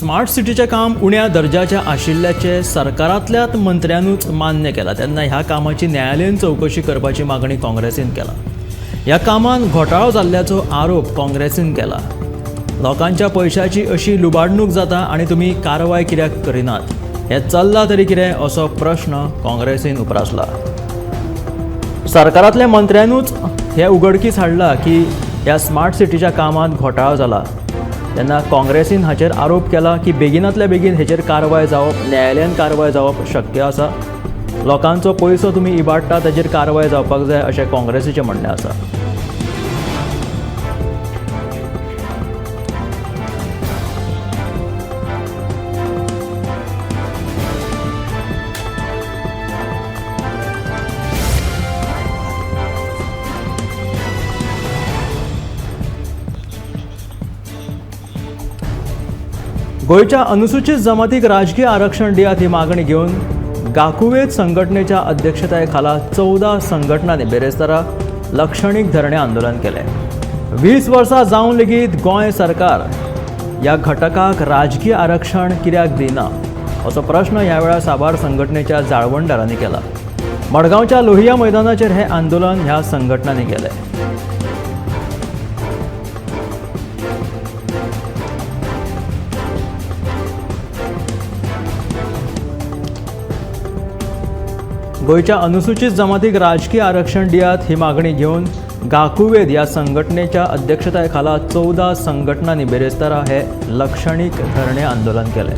Smart सिटीचें काम उण्या दर्जाचें आशिल्ल्याचें सरकारांतल्याच मंत्र्यानूच मान्य केलां. तेन्ना ह्या कामाची न्यायालयीन चवकशी करपाची मागणी काँग्रेसीन केला. ह्या कामांत घोटाळो जाल्ल्याचो आरोप काँग्रेसीन केला. लोकांच्या पयशाची अशी लुबाडणूक जाता आनी तुमी कारवाय कित्याक करिनात, हें चल्लां तरी कितें असो प्रश्न काँग्रेसीन उप्रासला. सरकारांतल्या मंत्र्यानूच हें उघडकीस हाडलां की ह्या स्मार्ट सिटीच्या कामांत घोटाळो जाला. तेन्ना काँग्रेसीन हाचेर आरोप केला की बेगिनातल्या बेगीन हेचेर कारवाय जावप, न्यायालयीन कारवाय जावप शक्य आसा. लोकांचो पयसो तुमी इबाडटा ताचेर कारवाय जावपाक जाय अशें काँग्रेसीचें म्हणणें आसा. गोंयच्या अनुसूचित जमातीक राजकीय आरक्षण दियात ही मागणी घेवन गाकुवेत संघटनेच्या अध्यक्षताये खाला 14 संघटनांनी बेरेस्तारा लक्षणीक धरणे आंदोलन केलें. 20 वर्सां जावन लेगीत गोंय सरकार ह्या घटकाक राजकीय आरक्षण कित्याक दिना असो प्रश्न ह्या वेळार साबार संघटनेच्या जाळवणदारांनी केला. मडगांवच्या लोहिया मैदानाचेर हें आंदोलन ह्या संघटनांनी केलें. गोंयच्या अनुसूचित जमातीक राजकीय आरक्षण दियात ही मागणी घेवन गाकुवेद ह्या संघटनेच्या अध्यक्षताये खाला 14 संघटनांनी बेरेस्तारा हे लक्षणीक धरणे आंदोलन केलें.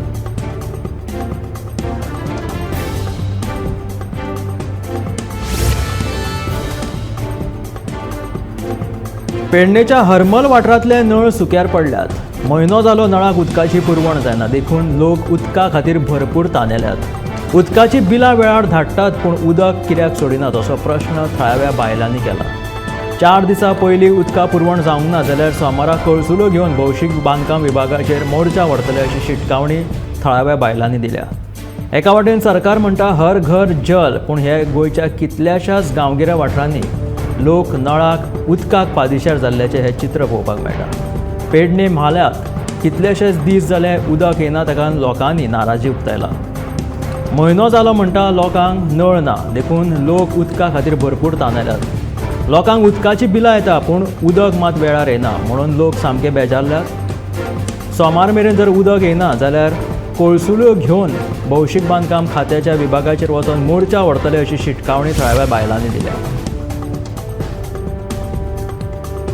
पेडणेच्या हरमल वाठारांतले नळ सुक्यार पडल्यात. म्हयनो जालो नळाक उदकाची पुरवण जायना, देखून लोक उदका खातीर भरपूर तानेल्यात. उदकाची बिलां वेळार धाडटात पूण उदक कित्याक सोडिनात असो प्रश्न थळाव्या बायलांनी केला. 4 दिसां पयलीं उदका पुरवण जावंक ना जाल्यार सोमारा कळसुलो घेवन भौशीक बांदकाम विभागाचेर मोर्चा व्हरतले अशी शिटकावणी थळाव्या बायलांनी दिल्या. एका वाटेन सरकार म्हणटा हर घर जल, पूण हे गोंयच्या कितल्याशाच गांवगिऱ्या वाठारांनी लोक नळाक उदकाक पादिशेर जाल्ल्याचें हें चित्र पळोवपाक मेळटा. पेडणे म्हाल्याक कितलेशेच दीस जाले उदक येना, ताका लोकांनी नाराजी उक्तायला. म्हयनो जालो म्हणटा लोकांक नळ ना, देखून लोक उदका खातीर भरपूर तानेल्यात. लोकांक उदकाची बिलां येता पूण उदक मात वेळार येना म्हणून लोक सामके बेजारल्यात. सोमार मेरेन जर उदक येना जाल्यार कोळसुल्यो घेवन भौशीक बांदकाम खात्याच्या विभागाचेर वचून मोर्चा व्हरतले अशी शिटकावणी थळाव्या बायलांनी दिल्या.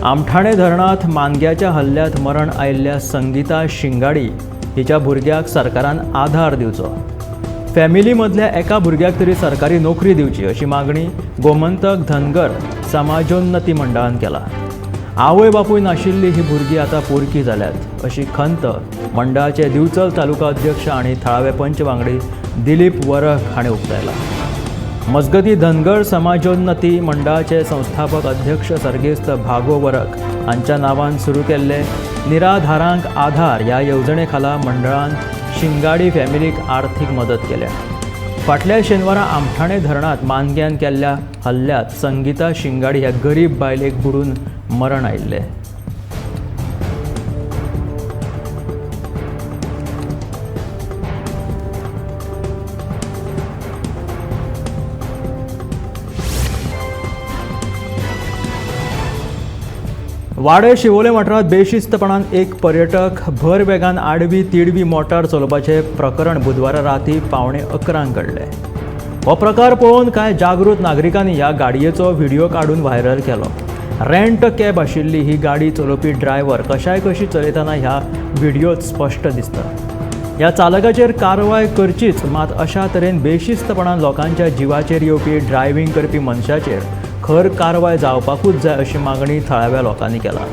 आमठाणे धरणांत मानग्याच्या हल्ल्यात मरण आयिल्ल्या संगीता शिंगाडी हिच्या भुरग्याक सरकारान आधार दिवचो, फॅमिली मदल्या एका भुरग्याक तरी सरकारी नोकरी दिवची अशी मागणी गोमंतक धनगर समाजोन्नती मंडळान केला. आवय बापूय नाशिल्ली ही भुरगीं आतां पोरकी जाल्यात अशी खंत मंडळाचे दिवचल तालुका अध्यक्ष आनी थळावे पंच वांगडी दिलीप वरक हाणें उक्तायला. मजगती धनगर समाजोन्नती मंडळाचे संस्थापक अध्यक्ष सर्गेस्त भागो वरक हांच्या नांवान सुरू केल्ले निराधारांक आधार ह्या येवजणे खाला मंडळान शिंगाडी फॅमिलीक आर्थीक मदत केल्या. फाटल्या शेनवारा आमठाणे धरणांत मानग्यान केल्ल्या हल्ल्यांत संगीता शिंगाडी ह्या गरीब बायलेक बुडून मरण आयिल्लें. वाडे शिवोले वाठारांत बेशिस्तपणान एक पर्यटक भर वेगान आडवी तिडवी मोटार चलोवपाचें प्रकरण बुधवारा राती 10:45 घडलें. हो प्रकार पळोवन कांय जागृत नागरिकांनी ह्या गाडयेचो व्हिडिओ काडून व्हायरल केलो. रेंट कॅब आशिल्ली ही गाडी चलोवपी ड्रायव्हर कशाय कशी चलयतना ह्या व्हिडियोत स्पश्ट दिसता. ह्या चालकाचेर कारवाय करचीच, मात अशा तरेन बेशिस्तपणान लोकांच्या जिवाचेर येवपी ड्रायव्हींग करपी मनशाचेर खर कारवाय जावपाकूच जाय अशी मागणी थळाव्या लोकांनी केला.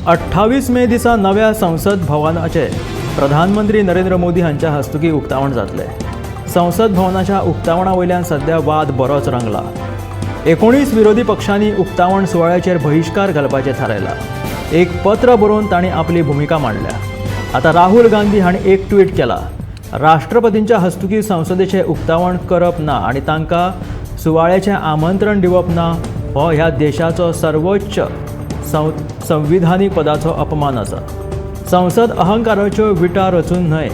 28 मे दिसा नव्या संसद भवनाचे प्रधानमंत्री नरेंद्र मोदी हांच्या हस्तुकी उक्तावण जातलें. संसद भवनाच्या उक्तावणा वयल्यान सध्या वाद बरोच रंगला. 19 विरोधी पक्षांनी उक्तावण सुवाळ्याचेर बहिश्कार घालपाचें थारायलां. एक पत्र बरोवन तांणी आपली भुमिका मांडल्या. आतां राहुल गांधी हांणी एक ट्वीट केला. राष्ट्रपतींच्या हस्तुकी संसदेचें उक्तावण करप ना आनी तांकां सुवाळ्याचें आमंत्रण दिवप ना हो ह्या देशाचो सर्वोच्च संविधानीक पदाचो अपमान आसा. संसद अहंकाराच्यो विटा रचून न्हय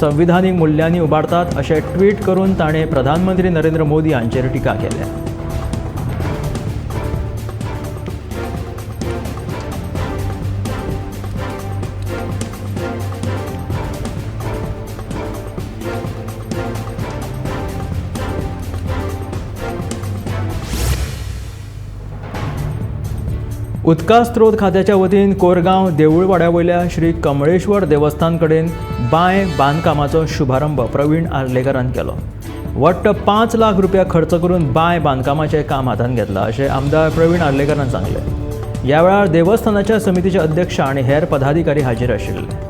संविधानीक मुल्यांनी उबारतात अशें ट्वीट करून ताणें प्रधानमंत्री नरेंद्र मोदी हांचेर टिका केल्या. उदका स्त्रोत खात्याच्या वतीन कोरगांव देऊळवाड्या वयल्या श्री कमळेश्वर देवस्थान कडेन बांय बांदकामाचो शुभारंभ प्रवीण आर्लेकरान केलो. वट्ट 5 लाख रुपया खर्च करून बांय बांदकामाचें काम हातांत घेतलां अशें आमदार प्रवीण आर्लेकरान सांगलें. ह्या वेळार देवस्थानाच्या समितीचे अध्यक्ष आनी हेर पदाधिकारी हाजीर आशिल्ले.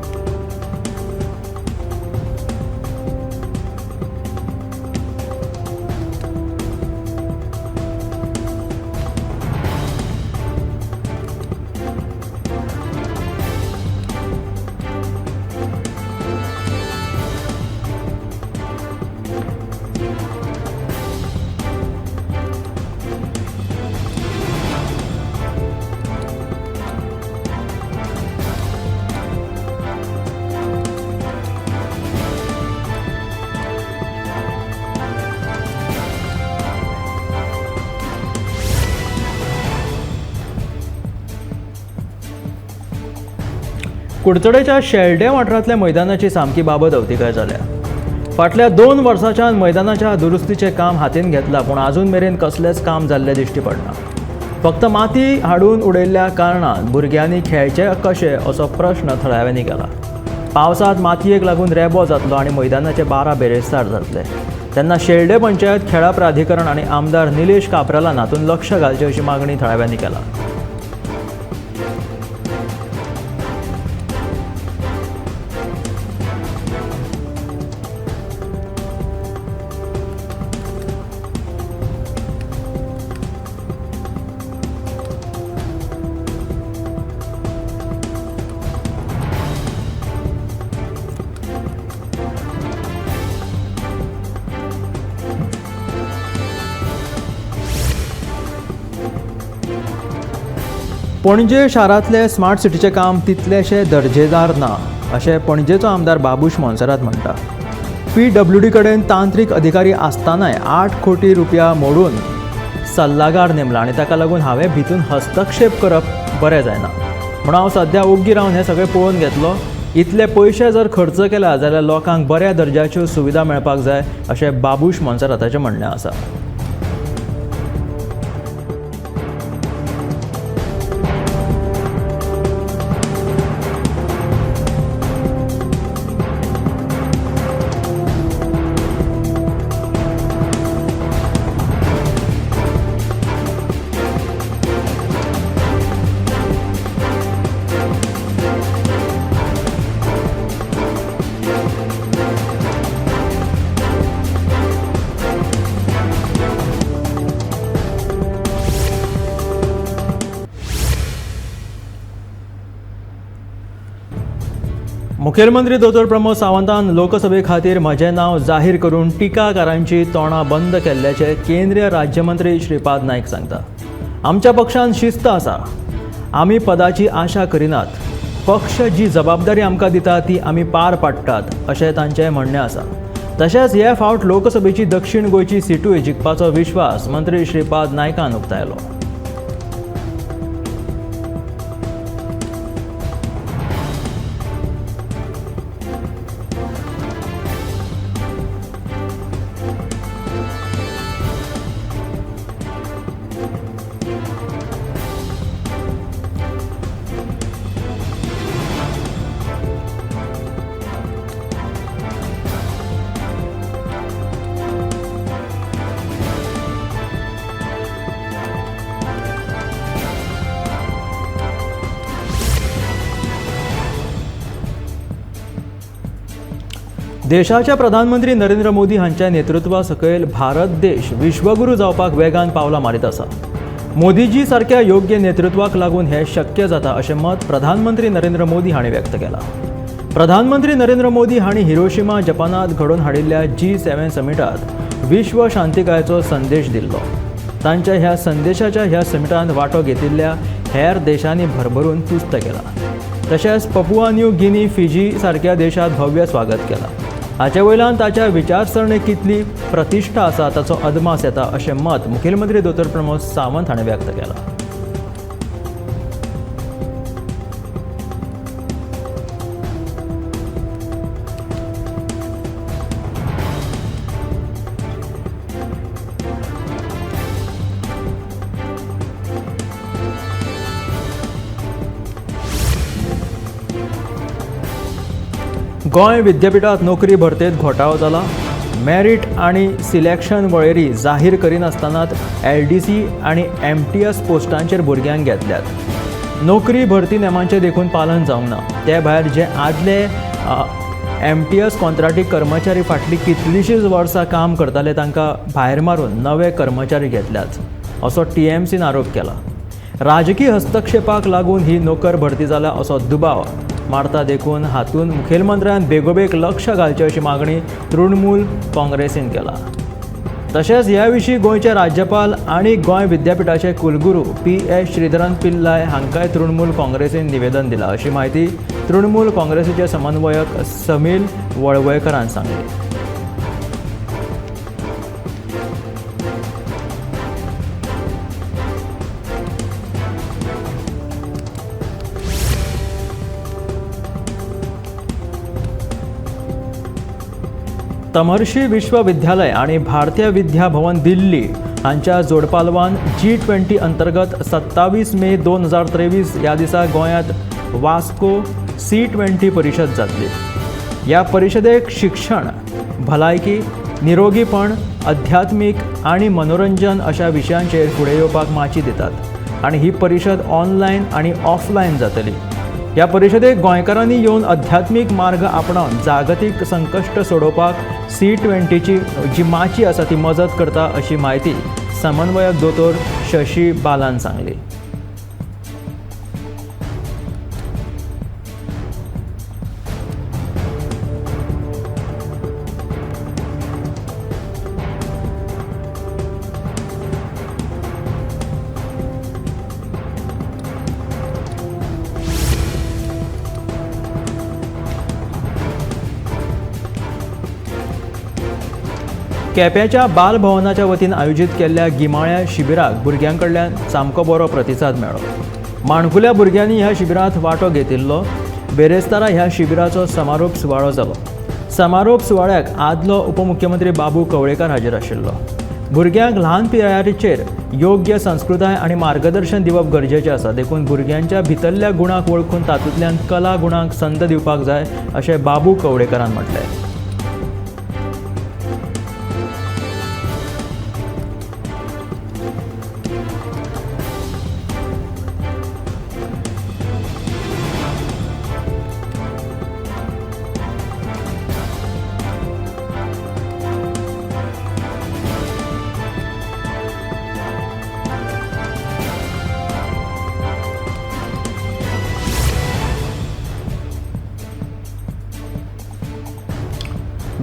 कुडचडेच्या शेल्डें वाठारांतल्या मैदानाची सामकी बाबत अवतिकाय जाल्या. फाटल्या 2 वर्सांच्यान मैदानाच्या दुरुस्तीचें काम हातीन घेतलां, पूण आजून मेरेन कसलेंच काम जाल्लें दिश्टी पडना. फक्त माती हाडून उडयल्ल्या कारणान भुरग्यांनी खेळचें कशें असो प्रश्न थळाव्यांनी केला. पावसांत मातयेक लागून रेबो जातलो आनी मैदानाचे 12 बेरेस्तार जातले. तेन्ना शेल्डें पंचायत, खेळां प्राधिकरण आनी आमदार निलेश काब्रालान हातूंत लक्ष घालचें अशी मागणी थळाव्यांनी केला. पणजे शारांतले स्मार्ट सिटीचें काम तितलेशें दर्जेदार ना अशें पणजेचो आमदार बाबूश मोन्सेरात म्हणटा. पीडब्ल्यूडी कडेन तांत्रीक अधिकारी आसतनाय 8 कोटी रुपया मोडून सल्लागार नेमला आनी ताका लागून हांवें भितून हस्तक्षेप करप बरें जायना म्हणून हांव सद्या ओग्गी रावन हें सगळें पळोवन घेतलो. इतले पयशे जर खर्च केला जाल्यार लोकांक बऱ्या दर्जाच्यो सुविधा मेळपाक जाय अशें बाबूश मोन्सेराताचें म्हणणें आसा. मुखेलमंत्री दोतोर प्रमोद सावंतान लोकसभे खातीर म्हजें नांव जाहीर करून टिकाकारांची तोंडां बंद केल्ल्याचें केंद्रीय राज्यमंत्री श्रीपाद नायक सांगता. आमच्या पक्षान शिस्त आसा, आमी पदाची आशा करिनात, पक्ष जी जबाबदारी आमकां दिता ती आमी पार पाडटात अशें तांचें म्हणणें आसा. तशेंच हे फावट लोकसभेची दक्षिण गोंयची सिटूय जिखपाचो विश्वास मंत्री श्रीपाद नायकान उक्तायलो. देशाचे प्रधानमंत्री नरेंद्र मोदी हांच्या नेतृत्वा सकयल भारत देश विश्वगुरू जावपाक वेगान पावलां मारीत आसा. मोदीजी सारक्या योग्य नेतृत्वाक लागून हें शक्य जाता अशें मत प्रधानमंत्री नरेंद्र मोदी हांणी व्यक्त केलां. प्रधानमंत्री नरेंद्र मोदी हांणी हिरोशिमा जपानांत घडोवन हाडिल्ल्या G7 समिटांत विश्व शांतिकायेचो संदेश दिल्लो. तांच्या ह्या संदेशाच्या ह्या समिटांत वांटो घेतिल्ल्या हेर देशांनी भरभरून तुस्त केला. तशेंच पपुआ न्यू गिनी, फिजी सारक्या देशांत भव्य स्वागत केलां. हाचे वयल्यान ताच्या विचारसरणेक कितली प्रतिश्ठा आसा ताचो अदमास येता अशें मत मुखेलमंत्री दोतोर प्रमोद सावंत हाणें व्यक्त केलां. गोंय विद्यापीठात नोकरी भरतेत घोटाळो जाला. मॅरीट आनी सिलेक्शन वळेरी जाहीर करिनासतनाच LDC आनी MTS पोस्टांचेर भुरग्यांक घेतल्यात. नोकरी भरती नेमांचें देखून पालन जावंक ना. ते भायर जे आदले MTS कॉन्ट्राक्टी कर्मचारी फाटलीं कितलींशींच वर्सां काम करताले तांकां भायर मारून नवे कर्मचारी घेतल्यात असो TMCन आरोप केला. राजकीय हस्तक्षेपाक लागून ही नोकर भरती जाल्या असो दुबाव मारता देखून हातून मुखेलमंत्र्यान बेगोबेग लक्ष घालचें अशी मागणी तृणमूल काँग्रेसीन केला. तशेंच ह्या विशीं गोंयचे राज्यपाल आनी गोंय विद्यापीठाचे कुलगुरू PS Sreedharan Pillai हांकांय तृणमूल काँग्रेसीन निवेदन दिलां अशी म्हायती तृणमूल काँग्रेसीचे समन्वयक समील वळवयकरान सांगली. तमर्षी विश्वविद्यालय आणि भारतीय विद्या भवन दिल्ली हांच्या जोडपालवान G20 अंतर्गत 27 मे 2023 ह्या दिसा गोंयांत वास्को C20 परिशद जातली. ह्या परिशदेक शिक्षण, भलायकी, निरोगीपण, अध्यात्मीक आनी मनोरंजन अशा विशयांचेर फुडें येवपाक माची दितात आनी ही परिशद ऑनलायन आनी ऑफलायन जातली. ह्या परिशदेक गोंयकारांनी येवन अध्यात्मीक मार्ग आपणावन जागतीक संकश्ट सोडोवपाक C20ची जी माची आसा ती मजत करता अशी म्हायती समन्वयक दोतोर शशी बालान सांगली. केप्याच्या बालभवनाच्या वतीन आयोजीत केल्ल्या गिमाळ्या शिबिराक भुरग्यां कडल्यान सामको बरो प्रतिसाद मेळ्ळो. माणकुल्या भुरग्यांनी ह्या शिबिरांत वांटो घेतिल्लो. बेरेस्तारा ह्या शिबिराचो समारोप सुवाळो जालो. समारोप सुवाळ्याक आदलो उपमुख्यमंत्री बाबू कवळेकार हाजीर आशिल्लो. भुरग्यांक ल्हान पिरायेचेर योग्य संस्कृताय आनी मार्गदर्शन दिवप गरजेचें आसा, देखून भुरग्यांच्या भितरल्या गुणांक वळखून तातूंतल्यान कला गुणांक संद दिवपाक जाय अशें बाबू कवळेकारान म्हटलें.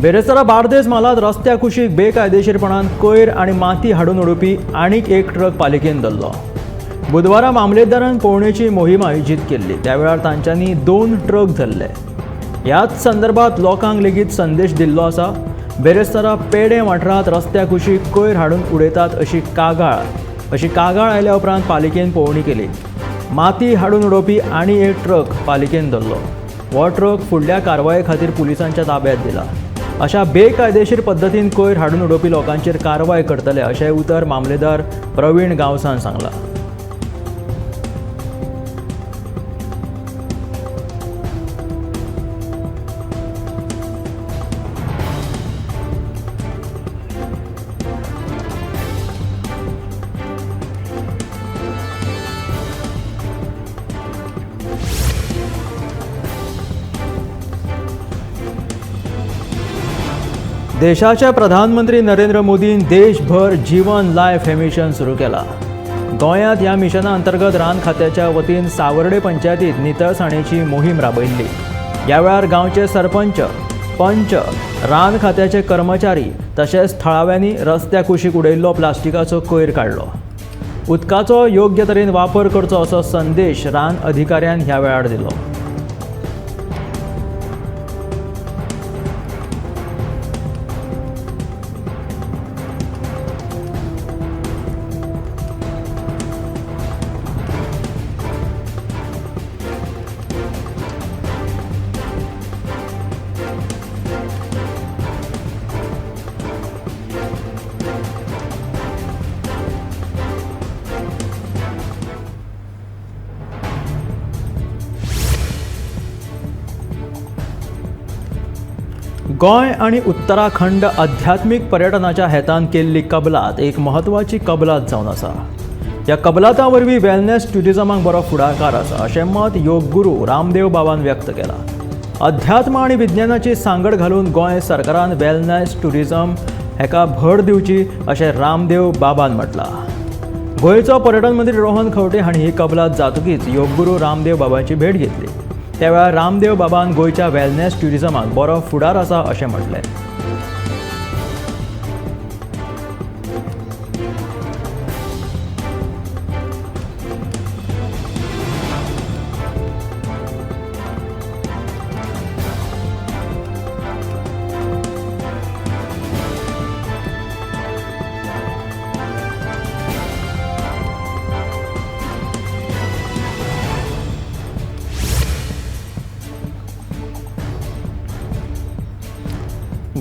बेरेस्तारा बार्देस म्हालांत रस्त्या कुशीक बेकायदेशीरपणान कोयर आनी माती हाडून उडोवपी आनीक एक ट्रक पालिकेन धरलो. बुधवारा मामलेदारान पळोवणेची मोहीम आयोजीत केल्ली. त्या वेळार तांच्यांनी 2 ट्रक धरले. ह्याच संदर्भात लोकांक लेगीत संदेश दिल्लो आसा. बेरेस्तारा पेडें वाठारांत रस्त्या कुशीक कोयर हाडून उडयतात अशी कागाळ आयल्या उपरांत पालिकेन पळोवणी केली. माती हाडून उडोवपी आनी एक ट्रक पालिकेन धरलो. हो ट्रक फुडल्या कारवाये खातीर पुलिसांच्या ताब्यात दिला. अशा बेकायदेशीर पद्दतीन कोयर हाडून उडोवपी लोकांचेर कारवाय करतले अशें उतर मामलेदार प्रवीण गांवसान सांगलां. देशाचे प्रधानमंत्री नरेंद्र मोदीन देशभर जीवन लायफ हे मिशन सुरू केला। गोंयांत ह्या मिशना अंतर्गत रान खात्याच्या वतीन सावर्डे पंचायतीत नितळसाणेची मोहीम राबयल्ली। ह्या वेळार गांवचे सरपंच, पंच, रान खात्याचे कर्मचारी तशेंच थळाव्यांनी रस्त्या कुशीक उडयल्लो प्लास्टिकाचो कोयर काडलो। उदकाचो योग्य तरेन वापर करचो असो संदेश रान अधिकाऱ्यान ह्या वेळार दिलो। गोंय आनी उत्तराखंड आध्यात्मीक पर्यटनाच्या हेतान केल्ली कबलात एक म्हत्वाची कबलात जावन आसा। ह्या कबलाता वरवीं वेलनेस ट्युरिजमाक बरो फुडाकार आसा अशें मत योग गुरू रामदेव बाबान व्यक्त केलां। अध्यात्म आनी विज्ञानाची सांगड घालून गोंय सरकारान वेलनेस ट्युरिजम हेका भर दिवची अशें रामदेव बाबान म्हटलां। गोंयचो पर्यटन मंत्री रोहन खंवटे हांणी ही कबलात जातकीच योग गुरू रामदेव बाबाची भेट घेतली। त्या वेळार रामदेव बाबान गोंयच्या वेलनेस ट्युरिजमाक बरो फुडार आसा अशें म्हटलें।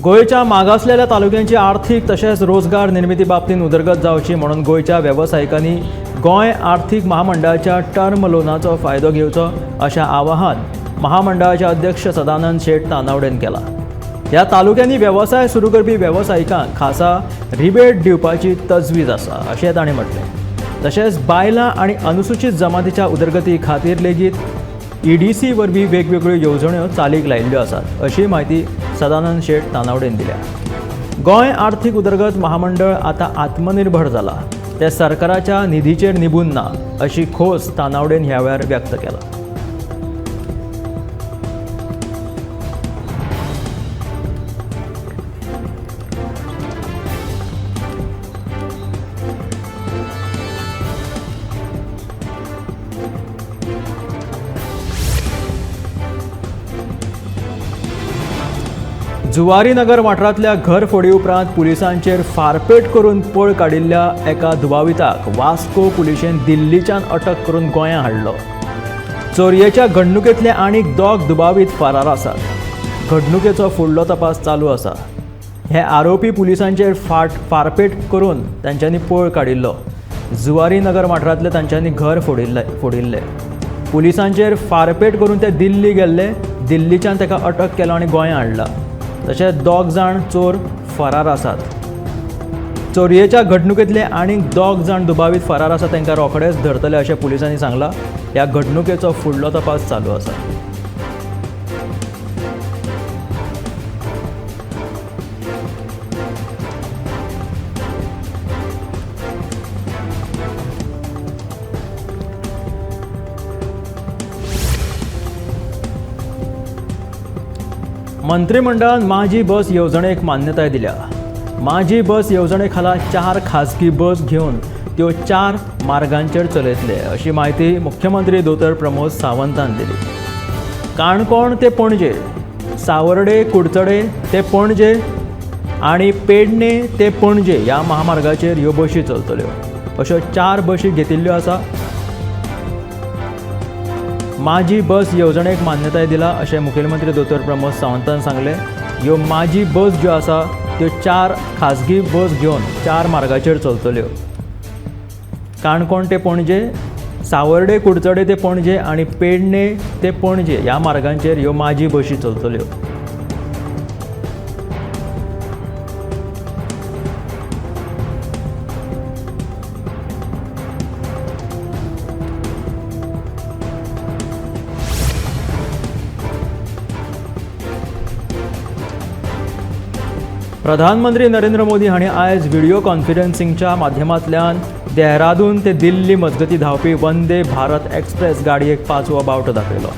गोंयच्या मागासलेल्या तालुक्यांची आर्थिक तशेंच रोजगार निर्मिती बाबतींत उदरगत जावची म्हणून गोंयच्या वेवसायिकांनी गोंय आर्थिक महामंडळाच्या टर्म लोनाचो फायदो घेवचो अशें आवाहन महामंडळाचे अध्यक्ष सदानंद शेट तानावडेन केलां। ह्या तालुक्यांनी वेवसाय सुरू करपी वेवसायिकांक खासा रिबेट दिवपाची तजवीज आसा अशें तांणी म्हटलें। तशेंच बायलां आनी अनुसूचित जमातीच्या उदरगती खातीर लेगीत ईडीसी वरवीं वेगवेगळ्यो येवजण्यो चालीक लायिल्ल्यो आसात अशी म्हायती सदानंद शेट तानावडेन दिल्या। गोंय आर्थिक उदरगत महामंडळ आतां आत्मनिर्भर जाला, ते सरकाराच्या निधीचेर निबून ना अशी खोस तानावडेन ह्या वेळार व्यक्त केला। जुवारीनगर वाठारांतल्या घरफोडी उपरांत पुलिसांचेर फारपेट करून पळ काडिल्ल्या एका दुबाविताक वास्को पुलिशेन दिल्लीच्यान अटक करून गोंयां हाडलो। चोरयेच्या घडणुकेंतले आनीक दोग दुबावीत फरार आसात। घडणुकेचो फुडलो तपास चालू आसा। हे आरोपी पुलिसांचेर फारपेट करून तांच्यांनी पळ काडिल्लो। जुवारीनगर वाठारांतले तांच्यांनी घर फोडिल्लें। पुलिसांचेर फारपेट करून ते दिल्ली गेल्ले। दिल्लीच्यान ताका अटक केलो आनी गोंयां हाडला। तशेंच दोग जाण चोर फरार आसात। चोरयेच्या घडणुकेंतले आनीक दोग जाण दुबावीत फरार आसात, तांकां रोखडेच धरतले अशें पुलिसांनी सांगलां। ह्या घडणुकेचो फुडलो तपास चालू आसा। मंत्रिमंडळान माझी बस येवजणेक मान्यताय दिल्या। माझी बस येवजणे खाला 4 खाजगी बस घेवन त्यो 4 मार्गांचेर चलयतले अशी म्हायती मुख्यमंत्री दोतोर प्रमोद सावंतान दिली। काणकोण ते पणजे, सावर्डे कुडचडे ते पणजे आनी पेडणे ते पणजे ह्या महामार्गाचेर ह्यो बशी चलतल्यो अश्यो 4 बशी घेतिल्ल्यो आसा। माझी बस येवजणेक मान्यताय दिला अशें मुखेलमंत्री दोतोर प्रमोद सावंतान सांगलें। ह्यो माझी बस ज्यो आसा त्यो 4 खाजगी बस घेवन 4 मार्गाचेर चलतल्यो। काणकोण ते पणजे, सावर्डे कुडचडे ते पणजे आनी पेडणे ते पणजे ह्या मार्गांचेर ह्यो माझी बशी चलतल्यो। प्रधानमंत्री नरेंद्र मोदी हांणी आयज व्हिडियो कॉन्फरन्सिंगच्या माध्यमांतल्यान देहरादून ते दिल्ली मजगतीं धांवपी वंदे भारत एक्सप्रेस गाडयेक पांचवो बावटो दाखयलो.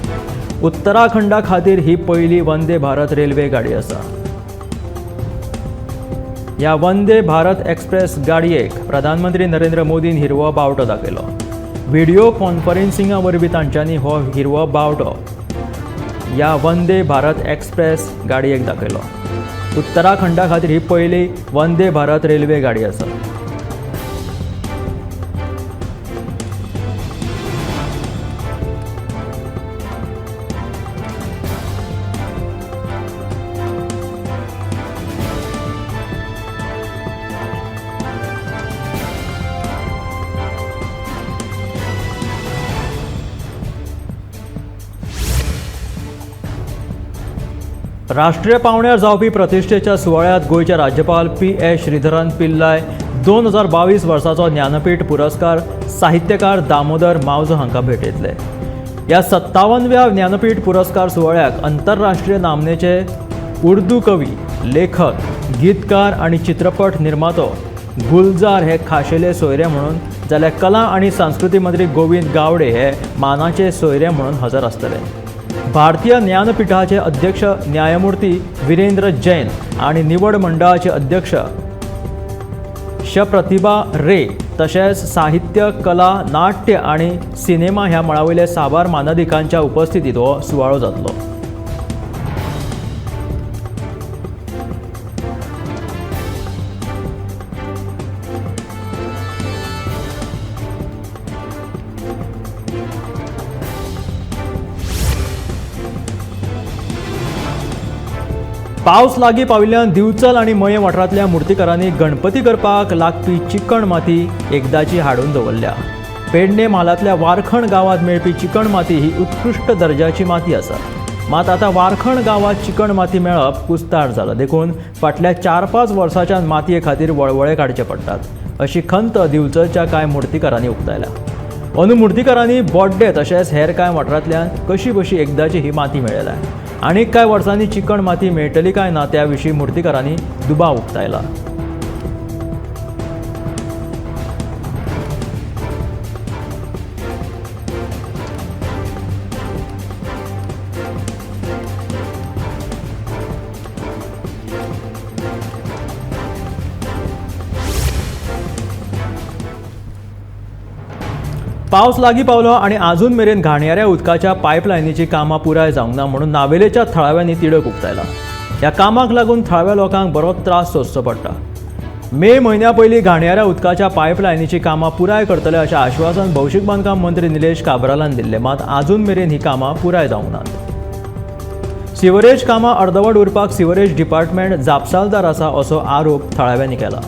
उत्तराखंडा खातीर ही पयली वंदे भारत रेल्वे गाडी आसा. ह्या वंदे भारत एक्सप्रेस गाडयेक प्रधानमंत्री नरेंद्र मोदीन हिरवो बावटो दाखयलो. व्हिडियो कॉन्फरन्सिंगा वरवीं तांच्यांनी हो हिरवो बावटो ह्या वंदे भारत एक्सप्रेस गाडयेक दाखयलो. उत्तराखंडा खातीर ही पयली वंदे भारत रेल्वे गाडी आसा. राष्ट्रीय पावंड्यार जावपी प्रतिश्ठेच्या सुवाळ्यांत गोंयचे राज्यपाल पी.एस. श्रीधरन पिल्लय 2022 वर्साचो ज्ञानपीठ पुरस्कार साहित्यकार दामोदर मावजो हांकां भेटयतले. ह्या 57व्या ज्ञानपीठ पुरस्कार सुवाळ्याक आंतरराष्ट्रीय नामनेचे उर्दू कवी, लेखक, गीतकार आनी चित्रपट निर्मातो गुलजार हे खाशेले सोयरे म्हणून, जाल्यार कला आनी संस्कृती मंत्री गोविंद गावडे हे मानाचे सोयरे म्हणून हजर आसतले. भारतीय ज्ञानपीठाचे अध्यक्ष न्यायमूर्ती वीरेंद्र जैन आनी निवड मंडळाचे अध्यक्ष शप्रतिभा रे तशेंच साहित्य, कला, नाट्य आनी सिनेमा ह्या मळावयल्या साबार मानादिकांच्या उपस्थितीत हो सुवाळो जातलो. पावस लागीं पाविल्ल्यान दिवचल आनी मयें वाठारांतल्या मुर्तीकारांनी गणपती करपाक लागपी चिकण माती एकदाची हाडून दवरल्या. पेडणे म्हालांतल्या वारखंड गांवांत मेळपी चिकण माती ही उत्कृश्ट दर्जाची माती आसा. मात आतां वारखंड गांवांत चिकण माती मेळप कुस्तार जाला, देखून फाटल्या 4-5 वर्सांच्यान मातये खातीर वळवळे काडचे पडटात अशी खंत दिवचलच्या कांय मुर्तीकारांनी उक्तायल्या. अंदू मुर्तीकारांनी बोड्डे तशेंच हेर कांय वाठारांतल्यान कशी बशी एकदाची ही माती मेळयल्या. आनीक कांय वर्सांनी चिकण माती मेळटली काय ना त्या विशीं मुर्तीकारांनी दुबाव उक्तायला. पावस लागीं पावलो आनी आजून मेरेन घाणयाऱ्या उदकाच्या पायपलायनीची कामां पुराय जावंक ना म्हणून नावेलेच्या थळाव्यांनी तिडक उक्तायला. ह्या कामाक लागून थळाव्या लोकांक बरोच त्रास सोंसचो पडटा. मे म्हयन्या पयलीं घाणयाऱ्या उदकाच्या पायपलायनीची कामां पुराय करतले अशें आश्वासन भौशीक बांदकाम मंत्री निलेश काब्रालान दिल्लें, मात आजून मेरेन ही कामां पुराय जावंक नात. सिवरेज कामां अर्दवट उरपाक सिवरेज डिपार्टमेंट जापसालदार आसा असो आरोप थळाव्यांनी केला.